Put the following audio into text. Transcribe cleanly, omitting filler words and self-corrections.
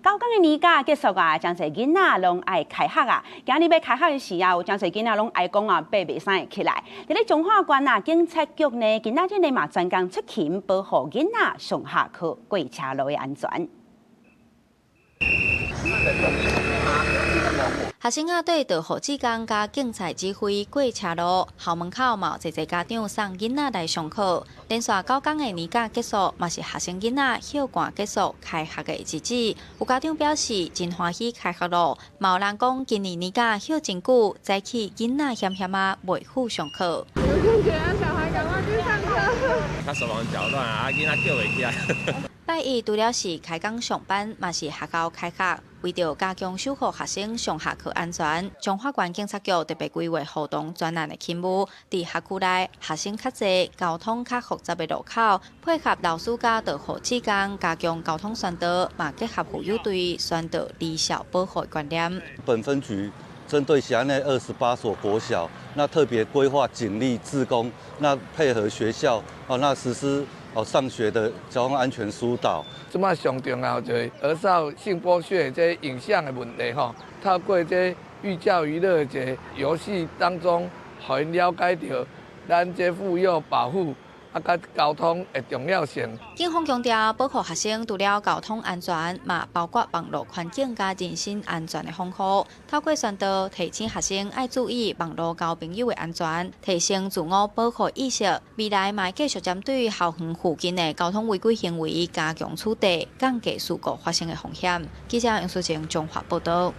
9工的年假結束啊，誠濟囡仔攏愛開學啊。今日欲開學的時啊，有誠濟囡仔攏哀講啊，爬袂使起來。佇咧彰化縣啊，警察局呢，今仔日呢嘛專工出勤保護囡仔上下課過車路的安全。學生仔對導護志工佮警察指揮過車路，校門口嘛有濟濟家長送囡仔來上課。連續九工的年假結束，嘛是學生囡仔歇寒結束開學的日子。有家長表示真歡喜開學囉，嘛有人講今年年假歇真久，早起囡仔嫌嫌仔袂赴上課。我覺得小孩趕快去上課。較手忙腳亂啊，囡仔叫袂起來。拜一除了是開工上班，嘛是學校開學。為著加強守護學生上下課安全，彰化縣警察局特別規劃護童專案的勤務，佇學區內學生較濟、交通較複雜的路口，配合老師佮導護志工，加強交通宣導，嘛結合婦幼隊宣導離校保護觀念。本分局針對轄內28所國小，那特別規劃警力志工，那配合學校哦，那實施哦上學的交通安全疏導。這擺上重要就是兒少性剝削這影像的問題吼，透過這寓教於樂的一個遊戲當中，予𪜶了解著咱這婦幼保護啊，佮交通的重要性。警方強調，保護學生除了交通安全，嘛包括網路環境佮人身安全的防護。透過宣導，提醒學生愛注意網路交朋友的安全，提升自我保護意識。未來嘛會繼續針對校園附近的交通違規行為加強處理，降低事故發生的風險。記者楊淑靜綜合報導。